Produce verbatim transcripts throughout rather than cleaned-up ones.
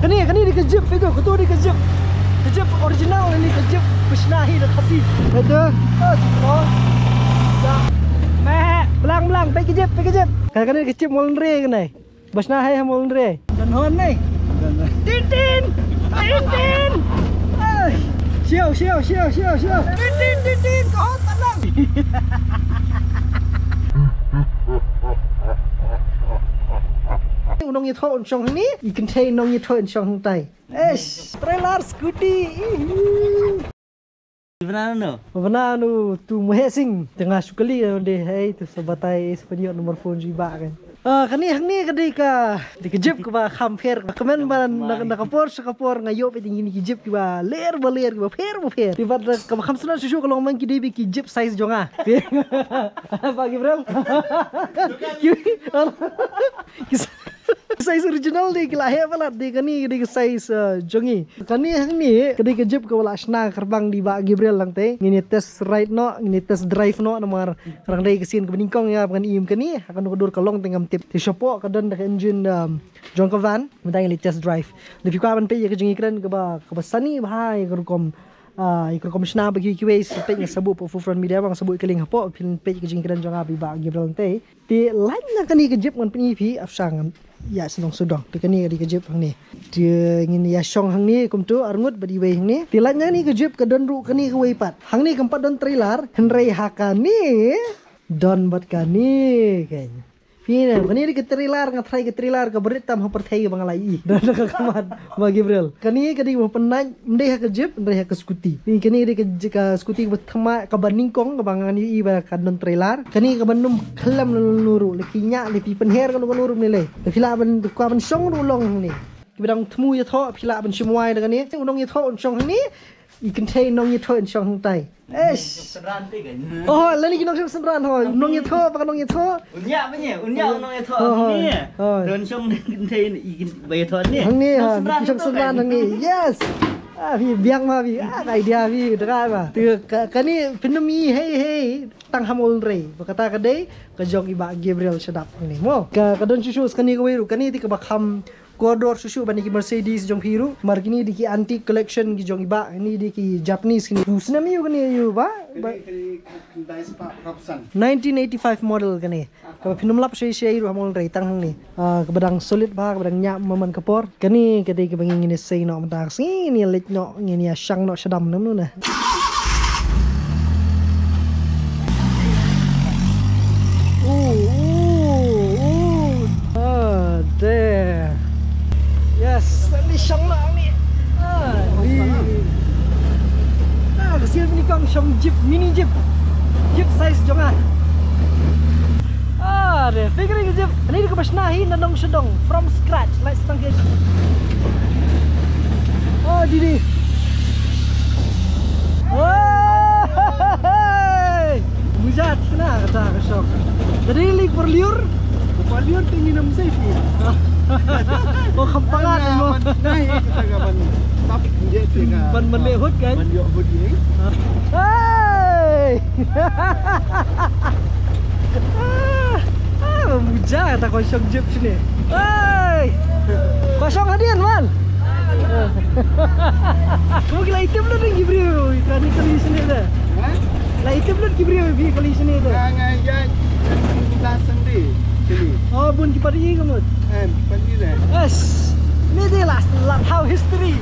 Kane, kane dei ka jeep, peit to, kato dei ka jeep. Ka jeep original, kane ka jeep ba shna hi da Khasi. Peit to. Oh, oh. Meh, blang, blang, peit ka jeep, peit ka jeep. Kane, kane ka jeep Mawlynrei kane. Ba shna hi ha Mawlynrei. Don hon ne. Tin tin. Tin tin. Ai. Shiaw, shiaw, shiaw, shiaw, shiaw. Tin tin tin tin. Ka hon pat lang. U nongïathoh un shong hangne, i kynthei nongïathoh un shong hangtai. Eish, trailer scooty. Ihi. Bana no. Bana no, tu Mohit Singh. Tengah sukali de hai tu sa batai is pynïoh number phone jong i bah kan. Ah, kane hangne ka dei ka, dei ka jeep kaba kham pher. Kmen ba na, na ka por sha ka por nga ïoh peit ïa kine ki jeep kiba ler ba ler, kiba pher ba pher. Te bad kaba kham sngewtynnat shuh shuh ka long ba ki dei beit ki jeep size jong nga. Bah Gabriel. Ki, ki size original dei ki la heh palat, dei kane, dei ka size, uh, jong ngi. Kane hangne ka dei ka jeep kaba la shna kyrpang da i bah Gabriel. Tangte ngin ïa test ride noh, ngin ïa test drive noh, namar ka dang dei ka sien kaba nyngkong ïa ba ngan im kane. Ha kano ka dur ka long te ngam tip. Te shapoh ka don da ka engine, um, jong ka van. Mynta ngin ïa test drive. Lada phi kwah ban peit ïa ka jingïakren kaba, kaba sani bha ïa ka rukom, ah, ïa ka rukom shna ba kiwei kiwei, sa peit, nga sa buh hapoh Front Media, nga sa buh ïa ka link hapoh, phin peit ïa ka jingïakren jong i bah Gabriel tangte. Te lait na kane ka jeep ngan pyni ïa phi, ap shang ïa sdang sdang. Te kane ka dei ka jeep hangne. Te ngin ïa shong hangne kumto, arngut bad iwei hangne. Te lait na kane ka jeep ka don ruh kane kawei pat. Hangne kam pat don trailer, hynrei ha kane don bad kane kan. Phi ne, kane dei ka trailer, nga tharai ka trailer kaba rit tam ha pyrthei ba nga la ïohi. Don ka khmat, bah Gabriel. Kane ka dei ba pynlait, ym dei ha ka jeep, ym dei ha ka scooty. Phi, kane dei ka, ka scooty kaba thymmai, kaba nyngkong, kaba ngan ïohi ba ka don trailer. Kane kaba nym khlem lano lano ruh, lada phi ñiah, lada phi pynher kano kano ruh ne lei. Lada phi lah ban, kwah ban shong ruh long hangne. Kiba dang thmu ïathoh, phi lah ban shim wai da kane. U nongïathoh un shong hangne, i kynthei nongïathoh un shong hangtai. Eish. Synran te kan. Oh, lane ki nongshong synran ho. Nongïathoh, ba ka nongïathoh. Un ñiah ba ñiah, un ñiah u nongïathoh. Oh, oh. Ni. Oh. Don shong kynthei i kyn-, ba ïathoh ni. Hangne ha, nongshong synran hangne. Yes. Ah, phi biang ma phi. Ah, ka idea phi, dra ma. Tu ka, kane phin ym ïohi hi hi. Tang ha Mawlynrei. Ba kata ka dei ka jong i bah Gabriel Shadap hangne. Mo. Ka, ka don shuh shuh kane kawei ruh, kane te kaba kham kordor shuh shuh ban ïa ki Mercedes jong phi ruh. Namar kine dei ki antique collection ki jong i bah, kine dei ki Japanese kine. U snem aïu kane aïu bah? Kane, kane, kane, kane, spah, rap san. Nineteen eighty-five model kane. Kaba phin ym lap shei shei ruh ha Mawlynrei, tang hangne. Ah, kaba dang solid bha, kaba dang ñiah man man ka por. Kane ka dei kaba ngin ïa sei noh mynta ka sngi, ngin ïa leit noh, ngin ïa shang noh shadam na mano na. Ooh, ooh, ooh. Ah, there. Yes, ni shong lang ni. Ah, ni. Ah, ka sien ni kong shong jeep, mini jeep. Jeep size jong nga. Ah, de, figure ka jeep. Ani ka ba shna hi na nong sha nong from scratch. Like stang ke. Oh, didi. Oh, hey. Mujat kena kata ka shong. Tadi li perliur. Perliur tinggi enam safety. Oh, kham pangat mo. Nah, kita ka ban tap dia, dia ka ban, ban leh hood kan? Ban ïoh hood ni. Hey! Ah, ah, muja kata kosong jeep sini. Hey! Kosong hadien man. Kamu gila item dah tinggi bro. Kan ikan di sini dah. Hah? La itep lut ki briew phi kali shane te. Nga, nga ïaid la Sunday kali. Oh, bun ki pari ka mut. Em, pari la. Yes. Ni de la, la thaw history.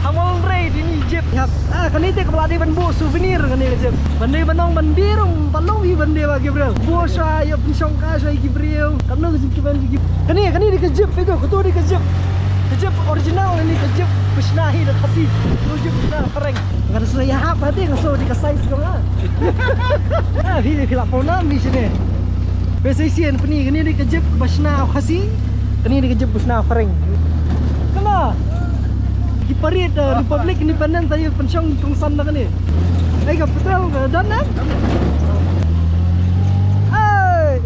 Ha Mawlynrei dini jeep. Yap. Ah, kane te ka ba la dei ban buh souvenir kane ka jeep. Ban dei ban ong ban dei rong, ban long hi ban dei ba ki briew. Buh sha ïa pynshong ka sha ki briew. Kam no ka jeep ki ban ki. Kane, kane dei ka jeep itu, kato dei ka jeep. Ka jeep original, kane ka jeep ba shna hi da Khasi. Kato jeep ba shna phareng. Nga da shu ïahap hati nga shu dei ka size jong nga. Ah, phi, phi la pau nam phi shane. Phi sa shisien phi ni, kane dei ka jeep ba shna Khasi. Kane dei ka jeep ba shna phareng. Kane ki parade, uh, Republic Independence, ai pynshong kongsan da kane. Ai ka petrol ka don na. Ai.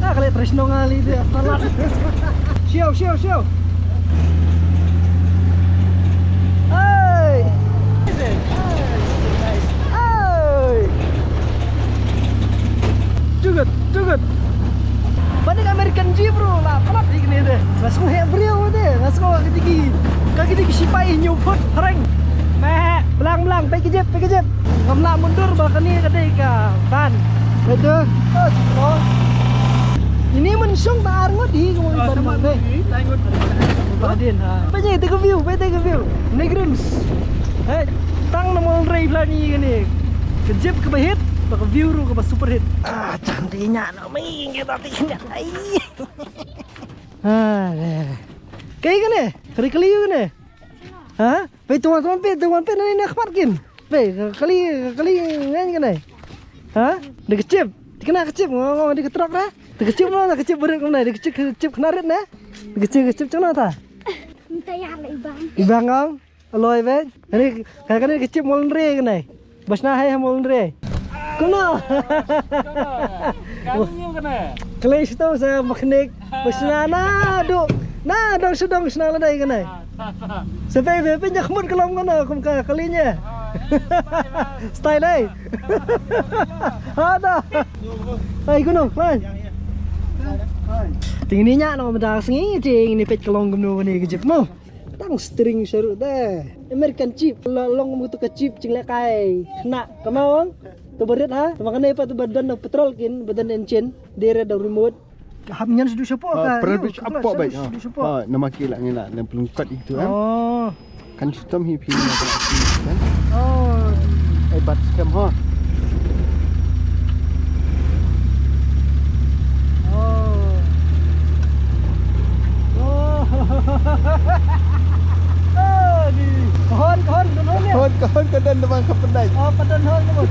Ah, ka leh trei shnong ali dia, palat. Siau, siau, siau. Hey. Hey. Too good, too good. Bani American Jeep bro, la palat di kene de. Mas ku he bro de. Let's go, ka dei ki, ka dei ki sipai hynñiew phut, phareng. Meh, blang, blang, peit ka jeep, peit ka jeep. Ngam lah mundur ba kane ka dei ka van. Betul. Oh. Ini mynshong ta ar ngut hi, ka mon ban ngut hi, ta ngut. Ba dien ha. Peit ïa ka view, peit ïa ka view. Ni Grims. Hei, tang na Mawlynrei phi la ngi kane. Ka jeep kaba hit, ba ka view ruh kaba super hit. Ah, cantik nya na mi kita ti nya. Ai. Ah, kaei kane? Ka dei kali kane? Ha? Peit, to wan, to wan peit, to wan peit na ne khmat kin. Peit, kali, kali ngan kane. Ha? Dei ka jeep. Te kane ka jeep, ngo, ngo, dei ka truck na. Dei ka jeep na, dei ka jeep barit kumne, dei ka jeep, jeep khynnah rit na. Dei ka jeep, ka jeep jong na ta. Nta ya la i bang. I bang ong. Aloi bang. Kane, kane, kane ka jeep Mawlynrei kane. Ba shna hi ha Mawlynrei. Kumno? Kane. Kali sito sa mechanic. Ba shna naduh, naduh sdang shna lada kane. Sa peit, peit, peit ïa khmut ka long kane, kum ka kali ïa. Style ai. Ha da. Ai kumno, lai. Te ngin ïa noh mynta ka sngi, te ngin ïa peit ka long kumno kane ka jeep mo. Tang steering sha ruh te. American jeep. La long mo to ka jeep jinglehkai khynnah. Kumno ong? To barit ha. Te ma kane pat to ba don petrol kin, ba don engine. Dei re da remote. Hap ngan shu duh shapoh ka. Petrol bridge apoh beit. Shu duh shapoh. Ha, namar ki la ngi la lem pelungkat itu em. Oh. Kan shitom hi phi na kan. Oh. Ai bat skhem ha. Oh. Oh. Oh, di. Ka hon, ka hon, ka hon, ka hon, ka don da bang ka pyndan. Oh, pyndan hon, ka hon.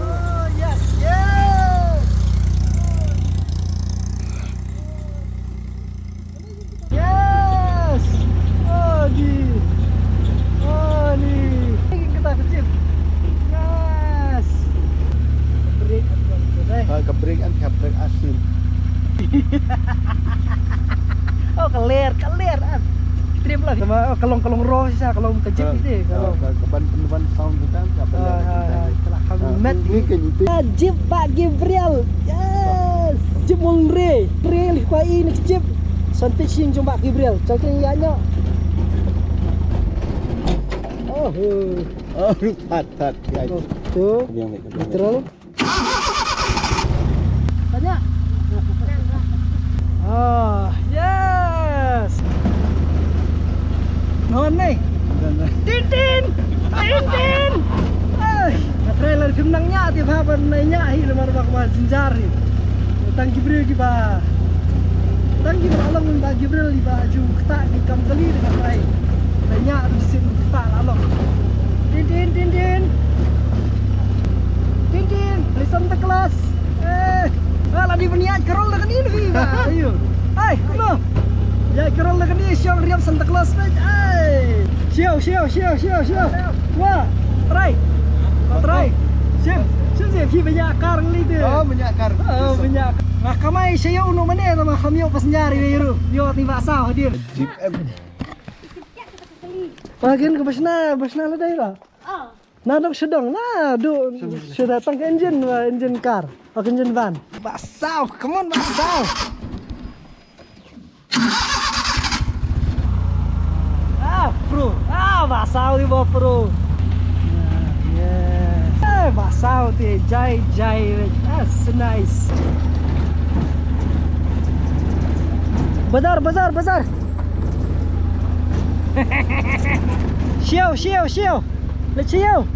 Oh, yes, yes. Yes. Oh, ni. Oh, ni. Kita kecil. Yes. Break. Ah, ka brake an ka brake asin. Oh, ka ler, ka ler an. Trip lah. Sama, oh, ka long, ka long roh shisha, ka long ka jeep ite, ka long. Ka ban, ban sound bukan, ka ban. Ah, ah, ah. Ka jeep Bah Gabriel. Yes. Jeep Mawlynrei. Rel kwa i ni jeep. Santi sing jong Bah Gabriel. Chal kin ya nyo. Oh, oh. Oh, that, that. Ya. Oh, tu. Yang baik. Betul. Tanya. Ah, yes. Ngon ni. Tin tin. Tin tin. Ai, ka trailer kim nang nya ti ba ban nai nya hi lamar ba ba jinjar hi. Tang ki briew ki ba. Tang ki ba long ba ki briew ki ba ju kata ki kam kali de ka trai. Nai nya tu sim kata la long. Tin tin tin tin. Tin tin, ni Santa Claus. Eh, ah, la di bniat kerol da kani ni ba. Ayo. Ai, no. Ya kerol da kani siang riam Santa Claus ba. Ai. Siau, siau, siau, siau, siau. Wah, try. Try. Sim, sim sim fi banyak kar ngali tu. Oh, banyak kar. Oh, banyak. Nga kamai siau no mane sama kami passenger ni ru. Yo ni ba sa hadir. Jeep em. Makin ke basna, basna la dai la. Oh. Na dong sedang na du sudah tang engine wa engine car, ok engine van. Ba saw, come on ba saw. Ah, pro. Ah, ba saw di ba pro. Yeah. Eh, ba saw di jai jai. Ah, so nice. Bazar, bazar, bazar. Siau, siau, siau. Let's see you.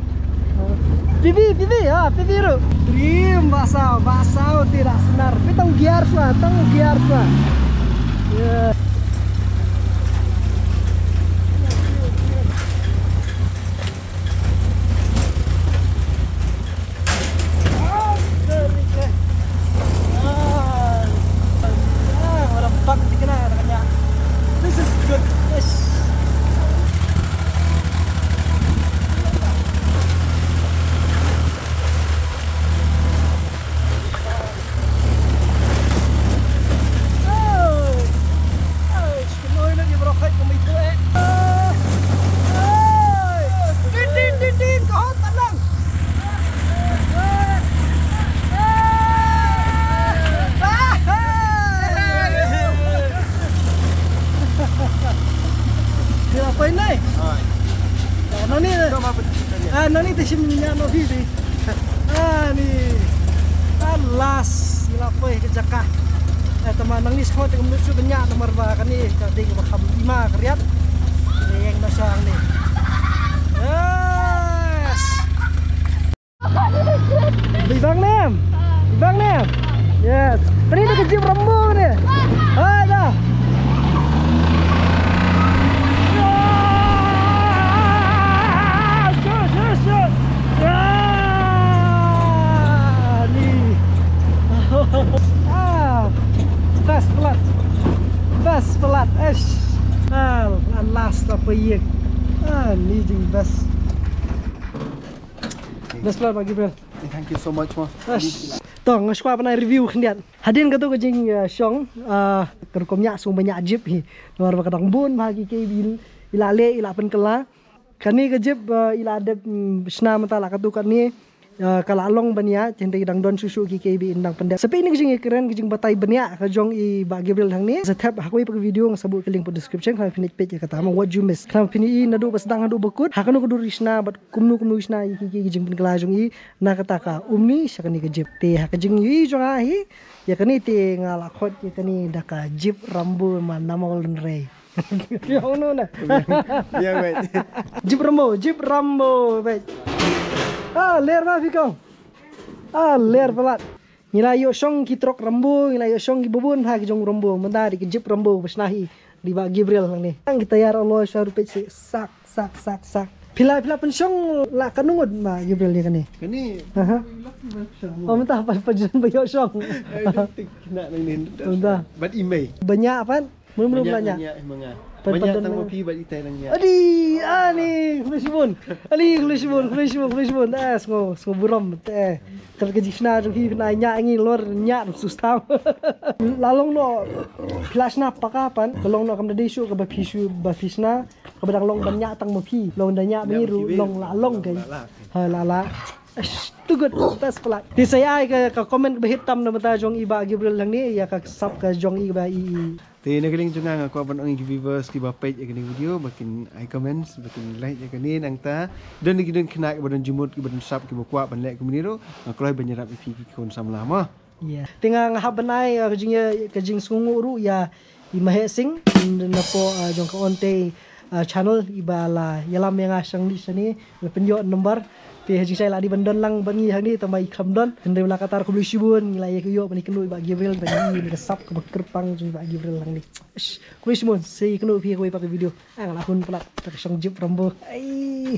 Pipi, pipi, ah, pipi ru. Dream ba saw, ba saw tidak senar. Pi tang gear sua, tang gear sua. Yeah. This is good. Yes. Oh. Poi nai. Ah, nani. Ah, nani te shim nya no phi phi. Ah, ni. Ah, las ila poi ka jaka. Eh, tama nang ni skhot ngam lut shu banya namar ba kani ka ding ba kham ima ka riat. Ni yang na sang ni. Yes. Bibang nem. Bibang nem. Yes. Tadi ada kejip rambu ni. Hai dah. Ah, ni. Ah. Best pelat. Best pelat. Eish. Ah, last apa ye? Ah, ni jing best. Best pelat bagi bel. Thank you so much ma. Ash. To nga shu kwah ban ai review khyndiat. Hadien katu ka jing, uh, shong, uh, ka rukom ïa sung ba ïa jip hi. Namar ba ka dang bun ba ki ki bil ila le ila pynkylla. Kane ka jip, uh, ila dep, mm, shna mynta la katu kane, uh, ka la long ban ïa, te hynrei dang don shuh shuh ki ki bi in dang pyndep. Sa phi ïa kane ka jingkren ka jingbatai ban ïa ka jong i Bah Gabriel hangne. Sa thep ha kawei pat ka video nga sa buh ka link pat description khnang phin ïa peit ïa kata ma What You Miss. Khnang phin ïa i naduh ba sdang haduh ba kut. Ha kano ka dur i shna bad kumno kumno i shna ïa ki ki jingpynkylla jong i. Na kata ka Omni sha kane ka jip. Te ha ka jingïohi jong nga hi ïa kane te nga la khot ïa kane da ka jip Rambo ma Namaw Lynrei. Phi ong no na. Ïa wei. Jip Rambo, jip Rambo wei. Ah, ler ma phi kong. Ah, ler palat. Ngi la ïoh shong ki trok Rambo, ngi la ïoh shong ki babun ha ki jong Rambo. Mynta dei ki jip Rambo ba shna hi. Dei Bah Gabriel hangne. Ang kita ïa alloy sha ruh peit seh sak sak sak sak. Phi la, phi la pynshong la katno ngut Bah Gabriel ïa kane? Kane. Aha. Oh mynta pat pat jan ba ïoh shong. Ai dei tik kena nang nin. Mynta. Bad i mei. Ba ñiah pat. Mula mula ba ñiah. Ba ñiah ma nga. Pat pat tang ma phi bad itai nang ñiah. Adi ani khublei shibun. Ali khublei shibun, khublei shibun, khublei shibun. Ah sngew, sngew burom te. Ka ka jingshna jong phi phin ai ñiah ngi lor ñiah su stam. La long noh phi la shna paka pat ka long noh kam da dei shuh kaba phi shu ba phi shna kaba dang long ban ñiah tang ma phi long da ñiah ma ngi ruh long la long kai. Ha la la. Too good, best palat. Te sa ai ka, ka comment kaba hit tam na bynta jong i Bah Gabriel hangne ïa ka sap ka jong i ba i. Te na ka liang jong nga nga kwah ban ong ïa ki viewers kiba peit ïa kane ka video ba kin ai comments ba kin like ïa kane nangta. Don ki don khynnah kiba don jingmut kiba don sap kiba kwah ban leh kumne ruh nga kloi ban ïarap ïa phi ki khun samla mo. Ïa. Te nga nga hap ban ai, uh, ka jing ïa ka jingsngewnguh ruh ïa i Mahek Singh na pdeng, uh, jong ka Onte, uh, channel iba la ïalam ïa nga shang li shane la pynïoh number. Te ha jingshai la dei ban don lang bad ngi hangne tang ba i kham don. Hynrei la katta khublei shibun ngi la ïa ka ïoh ban ïa kynduh i Bah Gabriel bad ngi ïa ka sap kaba kyrpang jong i Bah Gabriel hangne. Khublei shibun sa ïa kynduh phi ha kawei pat ka video. Ah, nga la hun palat da ka shong jip Rambo. Ai.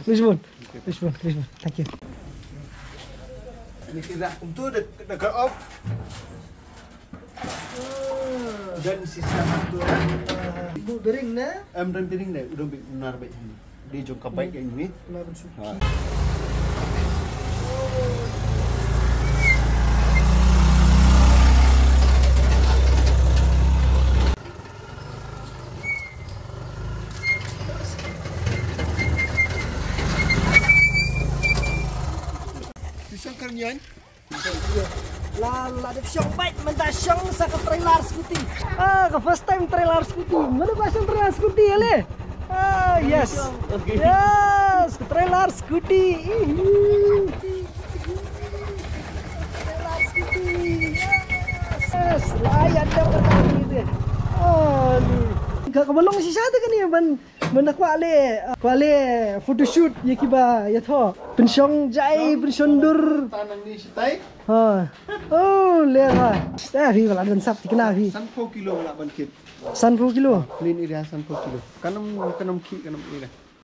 Khublei shibun. Khublei shibun, khublei shibun. Thank you. Ni kira kumtu da da ka op. Dan sisa tu. Bu bering ne? Em dan bering ne, udah bi nar baik ini. Dia jong ka baik yang ini. Nar su. Ha. Pisang karnian. La la dep shong bike mynta shong sa ka trailer scooty. Ah, ka first time trailer scooty. Mano ka shong trailer scooty ale? Ah, yes. Yes, ka trailer scooty. Ihi. Trailer scooty. Yes. Yes, la ya da ka ni de. Oh, ni. Ka ka balong shisha de ka ni ban Mynta kwah leh, kwah leh photoshoot ïa kiba ïathoh. Pynshong jai, pynshong dur. Tanang ni shitai. Ha. Oh, leh ha. Sta phi ba la don sap thikna phi. Sanphew kilo ba la ban kit. Sanphew kilo. Plain area sanphew kilo. Kanam kanam ki kanam area.